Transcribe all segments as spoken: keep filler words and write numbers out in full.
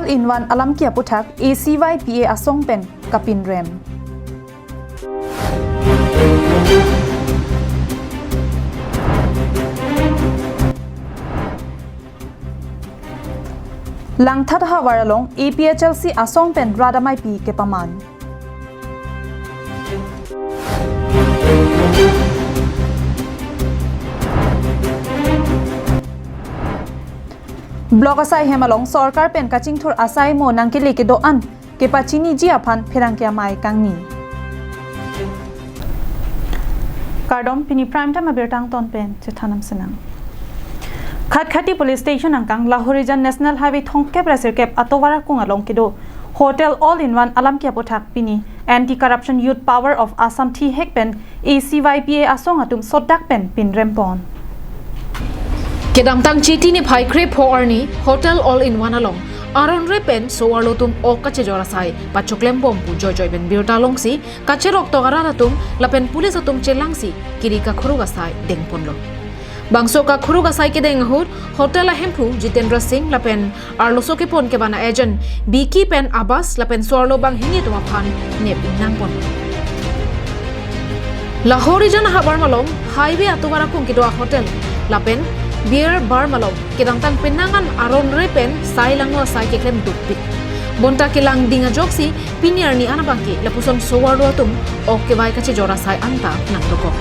in One alamki aputhak A C Y P A asong pen kapinrem. Langthat havar along A P H L C asong pen rat amaipi kepaman. Block asai hem along sorkar pen kachingthur asai mo nangkele kedo-an kepachiniji aphan pherangke amei kangni. Kardom, pini Prime Time abirta angton pen chethanam sinang. Khatkhati Police Station angkang Lahorijan National Highway thomkep ra sirkep atovar akung along kedo Hotel All in One alamki aputhak pini Anti Corruption Youth Power of Assam thihek pen A C Y P A asong atum sodak pen pinrem pon. Kedamtang Chiti niphai krepho arni Hotel All in One along aron re pen so-arlo atum ok kachejor asai pachoklem bom pu joijoi pen birta longsi kacheroktok arat atum lapen police atum chelangsi kiri kakhuruk asai dengponlo. Bangso kakhuruk asai kedeng ahut hotel ahemphu Jitendra Singh lapen arloso kepon kevan a-agent Biki pen Abbas lapen so-arlo banghini atum aphan nep ingnangpon. Lahorijan ahavar malom highway atovar akung kedo a-hotel lapen beer bar malom kedamtang penang an aron re pen sai langno asai keklem dukpik. Bonta kelang ding ajoksi pini arni an abangke lapuson so-arlo atum ok kevai kachejor asai anta nangdokok.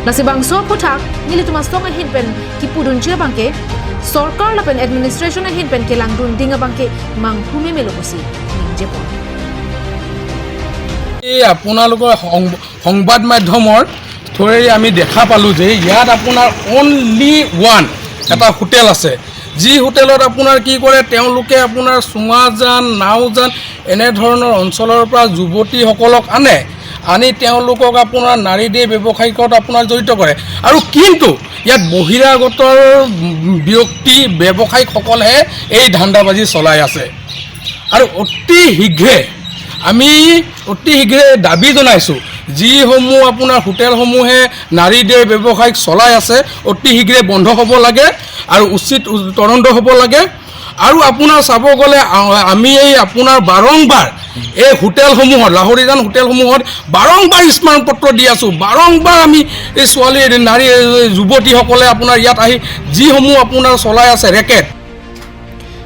Lasi bangso aputhak nelitum asong ahin pen kipudunji abangke sorkar lapen administration ahin pen kelangdun ding abangke manghu memelo pusi ningjepon. এই আপোনালোকৰ সং-, সংবাদ মাধ্যমৰ থ্ৰুৱেদি আমি দেখা পালোঁ যে ইয়াত আপোনাৰ অনলি ওৱান এটা হোটেল আছে, যি হোটেলত আপোনাৰ কি কৰে, তেওঁলোকে আপোনাৰ চুঙাজান, নাওজান এনেধৰণৰ অঞ্চলৰ পৰা যুৱতীসকলক আনে, আনি তেওঁলোকক আপোনাৰ নাৰী দেহ ব্যৱসায়িকত আপোনাৰ জড়িত কৰে। আৰু কিন্তু ইয়াত বহিৰাগতৰ ব্যক্তি ব্যৱসায়ীসকলেহে এই ধান্দাবাজি চলাই আছে। আৰু অতি শীঘ্ৰে আমি অতি শীঘ্ৰে দাবী জনাইছোঁ, যিসমূহ আপোনাৰ হোটেলসমূহে নাৰী দেহ ব্যৱসায়িক চলাই আছে, অতি শীঘ্ৰে বন্ধ হ'ব লাগে আৰু উচিত উ-, তদন্ত হ'ব লাগে। আৰু আপোনাৰ চাব গ'লে আ-, আমি এই আপোনাৰ বাৰংবাৰ এই হোটেলসমূহত, লাহৰিজান হোটেলসমূহত বাৰংবাৰ স্মাৰণ পত্ৰ দি আছোঁ, বাৰংবাৰ আমি এই ছোৱালী, নাৰী, এই যুৱতীসকলে আপোনাৰ ইয়াত আহি যিসমূহ আপোনাৰ চলাই আছে racket,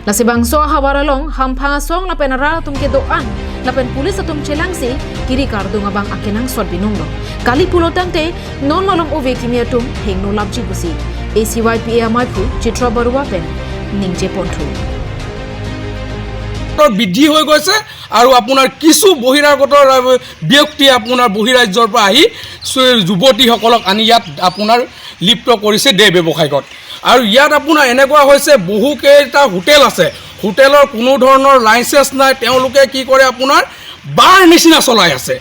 Lasi bangso ahavar along hamphang asong lapen arat atum kedo-an lapen police atum chelangsi kiri kardung abang akenangsot binonglo. Kali pulo tangte non malom ove kimi atum hingno lapji pusi A C Y P A amaiphu Chitra Barua pen ningjeponthu. বৃদ্ধি হৈ গৈছে আৰু আপোনাৰ কিছু বহিৰাগত ৰা-, ব্যক্তি আপোনাৰ বহিৰাজ্যৰ পৰা আহি চু-, যুৱতীসকলক আনি ইয়াত আপোনাৰ লিপ্ত কৰিছে দেহ ব্যৱসায়িকত। আৰু ইয়াত আপোনাৰ এনেকুৱা হৈছে, বহুকেইটা হোটেল আছে, হোটেলৰ কোনো ধৰণৰ লাইচেন্স নাই, তেওঁলোকে কি কৰে, আপোনাৰ বাৰ নিচিনা চলাই আছে।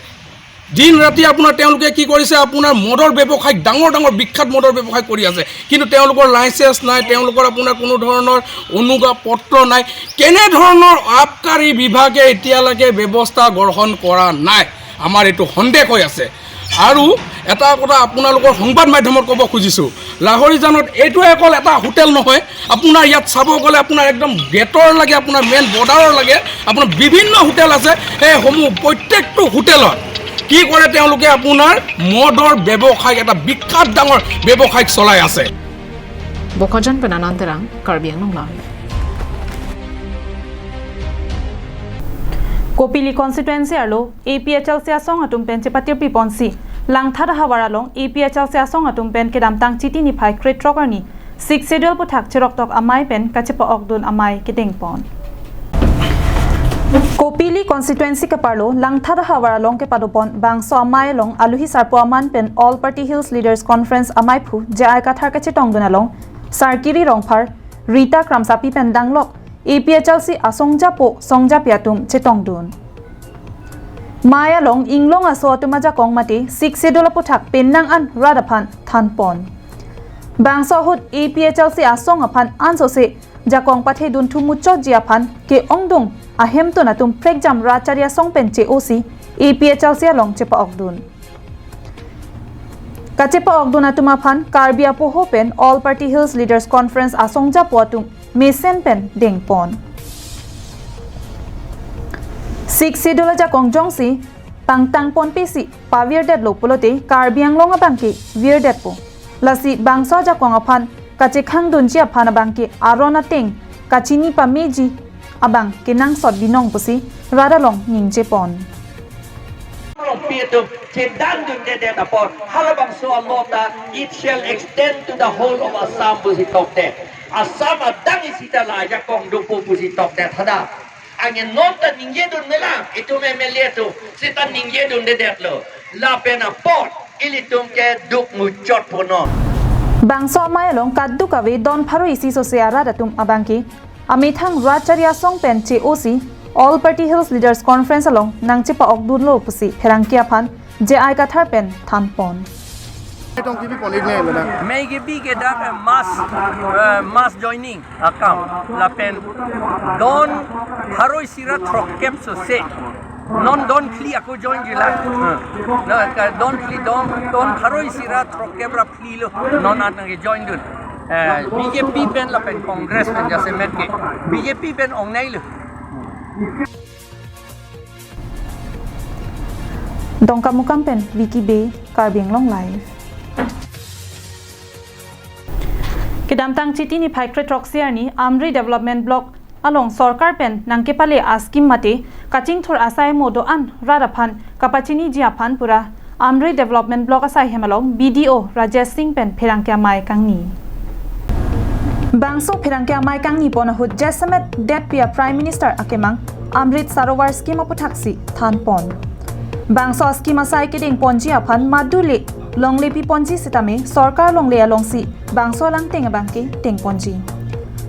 দিন ৰাতি আপোনাৰ তেওঁলোকে কি কৰিছে, আপোনাৰ মদৰ ব্যৱসায়, ডাঙৰ ডাঙৰ বিখ্যাত মদৰ ব্যৱসায় কৰি আছে, কিন্তু তেওঁলোকৰ লাইচেন্স নাই, তেওঁলোকৰ আপোনাৰ কোনো ধৰণৰ অনুজ্ঞা পত্ৰ নাই। কেনেধৰণৰ আবকাৰী বিভাগে এতিয়ালৈকে ব্যৱস্থা গ্ৰহণ কৰা নাই, আমাৰ এইটো সন্দেহ হৈ আছে। আৰু এটা কথা আপোনালোকৰ সংবাদ মাধ্যমত ক'ব খুজিছোঁ, লাহৰিজানত এইটো অকল এটা হোটেল নহয়, আপোনাৰ ইয়াত চাব গ'লে আপোনাৰ একদম গেটৰ লাগে, আপোনাৰ মেইন বৰ্ডাৰৰ লাগে, আপোনাৰ বিভিন্ন হোটেল আছে। সেইসমূহ প্ৰত্যেকটো হোটেলত কি কৰে, তেওঁলোকে আপোনাৰ মদৰ ব্যৱসায়, এটা বিখ্যাত ডাঙৰ ব্যৱসায় চলাই আছে। Bokajan pen Anand Terang, Karbi Anglong Live. Kopili constituency arlo A P H L C asong atum pen chepatirpi ponsi Langthat ahavar along A P H L C asong atum pen kedamtang Chiti niphai krethrok arni Sixth Schedule aputhak cheroktok amei pen kachepa-okdun amei kedengpon. Kopili constituency keparlo Langthat ahavar along kepadopon bangso amei along aluhi sarpo aman pen All Party Hills Leaders Conference amaiphu J I Kathar kachetongdun along Sarkiri Rongphar, Rita Kramsapi pen danglok A P H L C asongjapo songjapi atum chetongdun. Mei along inglong aso atum ajakong mate Sixth Schedule aputhak penang an rat aphan thanpon. Bangso ahut A P H L C asong aphan ansose jakong pathedunthu muchotji aphan ke-ongdung ahemtun atum prekjam rat chari asong pen che-osi A P H L C along chepa-okdun. Kachepa-okdun atum aphan Karbi apoho pen All Party Hills Leaders Conference asongjapo atum mesen pen dengpon. Sixth Schedule ajakong jongsi pangtang ponpe si pavirdetlo pulote Karbi Anglong abangke virdetpo. Lasi bangso ajakong aphan kachekhang dunji aphan abangke aron ateng kachini pameji abang kenangsot binong pusi rat along ningjepon. Along pi atum chedan dundedet apot halabangso a-law ta it shall extend to the whole of Assam pusi tokdet. Assam adang isi ta la ajakong dopo pusi tokdet hadak. Anke non ta ningjedun melang, itum M L A atum seta ningjedundedetlo. Lapen apot ilitum ke duk muchotpo non. Bangso amei along kadokave don pharo isi sose arat atum abangke amethang rat chari asong pen che-osi All Party Hills Leaders Conference along nangchepa-okdunlo pusi pherangke aphan J I Kathar pen thanpon. Tong T V pon ik ne, madam. Mei kebi ke dak, eh, mass, eh, mass joining akam lapen don pharo isi ra throkkep sose. Non don phli ako join jila. Eh. Na ka don phli don, don pharo isi ra throkkep ra phlilo. Non an nangkejoindun. Eh, B J P pen lapen Congress pen jasemet ke. B J P pen ongneilo. Dongkamukam pen Vicky Bey, Karbi Anglong Live. Kedamtang Chiti niphai kre-throksi arni Amri Development Block along sorkar pen nangkepale a-scheme mate kachingthur asai mo do-an rat aphan kapachiniji aphan pura Amri Development Block asai hem along B D O Rajesh Singh pen pherangke amei kangni. Bangso pherangke amei kangnipon ahut jasemet detpi a-Prime Minister akemang Amrit Sarovar scheme aputhaksi thanpon. Bangso scheme asai kedengponji aphan madule longle piponji sitame sorkar longle alongsi bangso langteng abangke tengponji.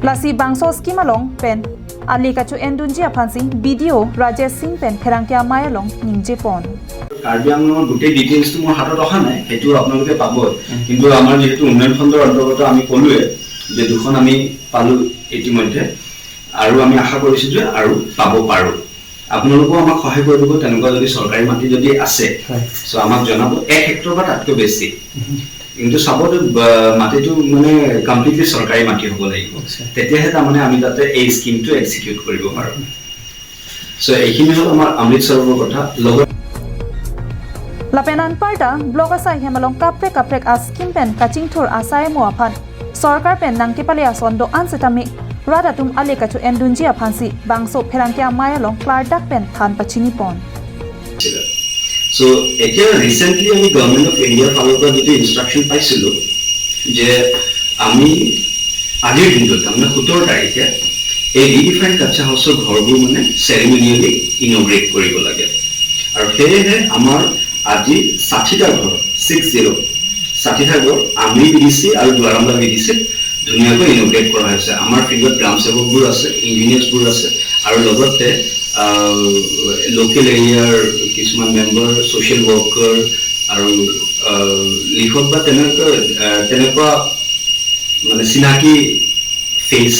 Lasi bangso scheme along pen ale kacho-endunji aphansi B D O Rajesh Singh pen pherangke amei along ningjepon. Karbi আংলঙৰ গোটেই ডিটেইলছটো মোৰ হাতত অহা নাই, সেইটো আপোনালোকে পাবই। কিন্তু আমাৰ যিহেতু উন্নয়ন খণ্ডৰ অন্তৰ্গত আমি ক'লোৱে যে দুখন আমি পালো ইতিমধ্যে, আৰু আমি আশা কৰিছো যে আৰু পাব পাৰো। আপোনালোকেও আমাক সহায় কৰি দিব, তেনেকুৱা যদি চৰকাৰী মাটি যদি আছে, হয়। চ' আমাক জনাব, এক হেক্টৰ বা তাতকৈ বেছি। কিন্তু চাব যে, বা, মাটিটো মানে কমপ্লিটলি চৰকাৰী মাটি হ'ব লাগিব। আচ্ছা। তেতিয়াহে তাৰমানে আমি তাতে এই স্কিমটো এক্সিকিউট কৰিব পাৰোঁ। চ' এইখিনি হ'ল আমাৰ অমৃত সৰোবৰ কথা। লগত Lapen anparta block asai hem along kaprek kaprek a-scheme pen kachingthur asai mo aphan sorkar pen nangkepale ason do-an sitame rat atum ale kacho-endunji aphansi bangso pherangke amei along klardak pen than pachinipon. চ' এতিয়া ৰিচেণ্টলি আমি government of ইণ্ডিয়াৰ ফালৰ পৰা যিটো ইনষ্ট্ৰাকশ্যন পাইছিলোঁ যে আমি আজিৰ দিনটোত, তাৰমানে সোতৰ তাৰিখে এই ৰিডিফাইন কাচ্চা হাউচৰ ঘৰবোৰ মানে চেৰিমনিয়েলি ইনগ্ৰেট কৰিব লাগে। আৰু সেয়েহে আমাৰ আজি ষাঠিটা ঘৰ, ছিক্স জিৰ', ষাঠিটা ঘৰ আমৰি বি ডি চি আৰু দুৱাৰামলা বি ডি চিত ধুনীয়াকৈ ইনগ্ৰেট কৰা হৈছে। আমাৰ ফিল্ডত গ্ৰাম সেৱকবোৰ আছে, ইঞ্জিনিয়াৰ্ছবোৰ আছে আৰু লগতে, আহ, লোকেল এৰিয়াৰ কিছুমান মেম্বাৰ, ছ'চিয়েল ৱৰ্কাৰ আৰু, আহ, লিখক বা তেনেকুৱা, আহ, তেনেকুৱা মানে চিনাকি ফেচ,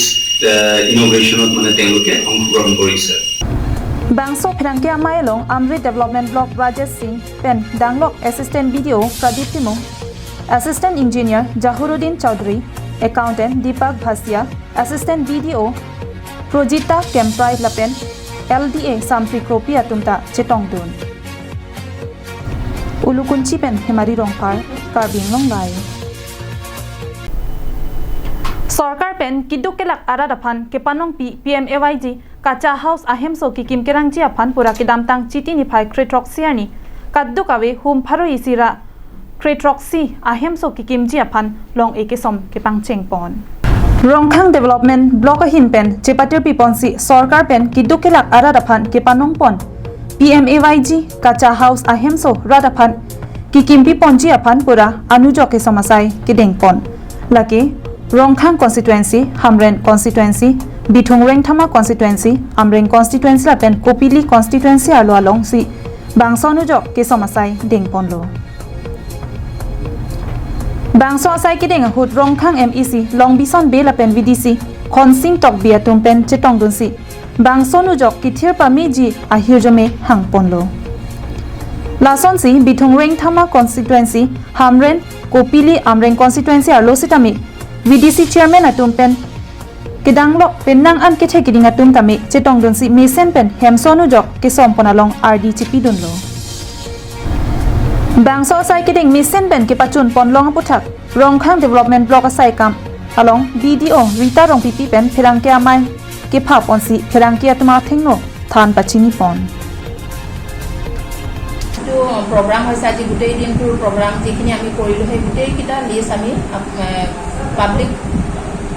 আহ, ইনগ্ৰেশ্যনত মানে তেওঁলোকে অংশগ্ৰহণ কৰিছে। Bangso pherangke amei along Amrit Development Block Rajesh Singh pen danglok Assistant B D O Pradip Timung, Assistant Engineer Jahuruddin Chowdhury, Accountant Deepak Bhasia, Assistant B D O Projita Kemprai lapen L D A Sampri Kropi atum ta chetongdun. Ulukunchi pen Hemari Rongphar, Karbi Anglong Live. Sorkar pen keduk kelak arat aphan kepanongpi P M A Y G Kacha House ahemso kekim kerangji aphan pura kedamtang Chiti niphai kre-throksi arni kadokave hum pharo isi ra kre-throksi ahemso kekimji aphan long-e kesom kepangchengpon. Rongkhang Development Block ahin pen chepatirpiponsi sorkar pen keduk kelak arat aphan kepanongpon P M A Y G Kacha House ahemso rat aphan kekimpiponji aphan pura anujok kesom asai kedengpon. Lake Rongkhang constituency, Hamren constituency, Bithung Rengthama constituency, Amreng constituency lapen Kopili constituency arlo alongsi bangso anujok kesom asai dengponlo. Bangso asai kedeng ahut Rongkhang M A C Longbison Bey lapen V D C Khonsing Tokbi atum pen chetongdunsi bangso anujok kethir pameji ahirjume hangponlo. Lasonsi Bithung Rengthama constituency, Hamren, Kopili, Amreng constituency arlo sitame V D C chairman atum pen kedanglok penang an kethe keding atum tame chetongdunsi mesen pen hem son ujok kesompon along ardi chipidunlo. Bangso asai keding mesen pen kepachunponlong aphuthak Rongkhang Development Block asai kam along B D O Rita Rongpipi pen pherangke amei kephaponsi pherangke atum athengno than pachinipon. এইটো প্ৰগ্ৰাম হৈছে আজি, গোটেই দিনটোৰ প্ৰগ্ৰাম যিখিনি আমি কৰিলোঁ, সেই গোটেইকেইটা লিষ্ট আমি আপ-, এ, পাব্লিক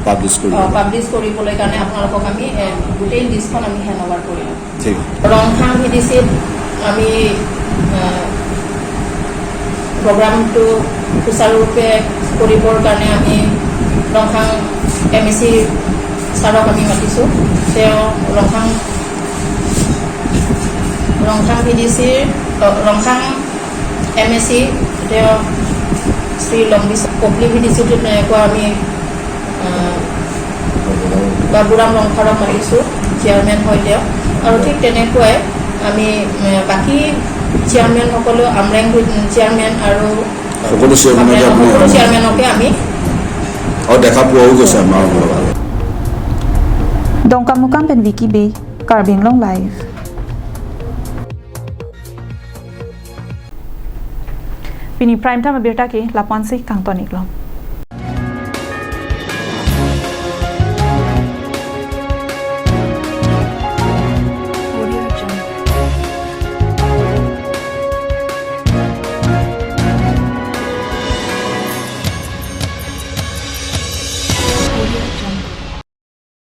পাব্লিছ কৰিব। অ, পাব্লিছ কৰিবলৈ কাৰণে আপোনালোকক আমি, এ, গোটেই লিষ্টখন আমি হেণ্ড অভাৰ কৰিলোঁ। ঠিক আছে। ৰংখাং ভি ডি চিত আমি, এ, প্ৰগ্ৰামটো সুচাৰুৰূপে কৰিবৰ কাৰণে আমি ৰংখাং এম এ চি ছাৰক আমি মাতিছোঁ। তেওঁ ৰংখাং, ৰংখাং ভি ডি চিৰ, অ, ৰংখাং এম এ চি, তেওঁ শ্ৰী লম্বিত পকলি ভি ডি চিটো তেনেকুৱা আমি, আহ, বাবুৰাম ৰংখাৰক মাতিছোঁ, চেয়াৰমেন হয় তেওঁ। আৰু ঠিক তেনেকুৱাই আমি, আহ, বাকী চেয়াৰমেনসকলেও, আমৰেং চেয়াৰমেন আৰু সকলো চেয়াৰমেনকে আপুনি সকলো চেয়াৰমেনকে আমি আৰু দেখা পোৱাও গৈছে আমাৰ লগত। Dongkamukam pen Vicky Bey, Karbi Anglong Live. Pini prime time abirta ke lapu-ansi kangton-iklo.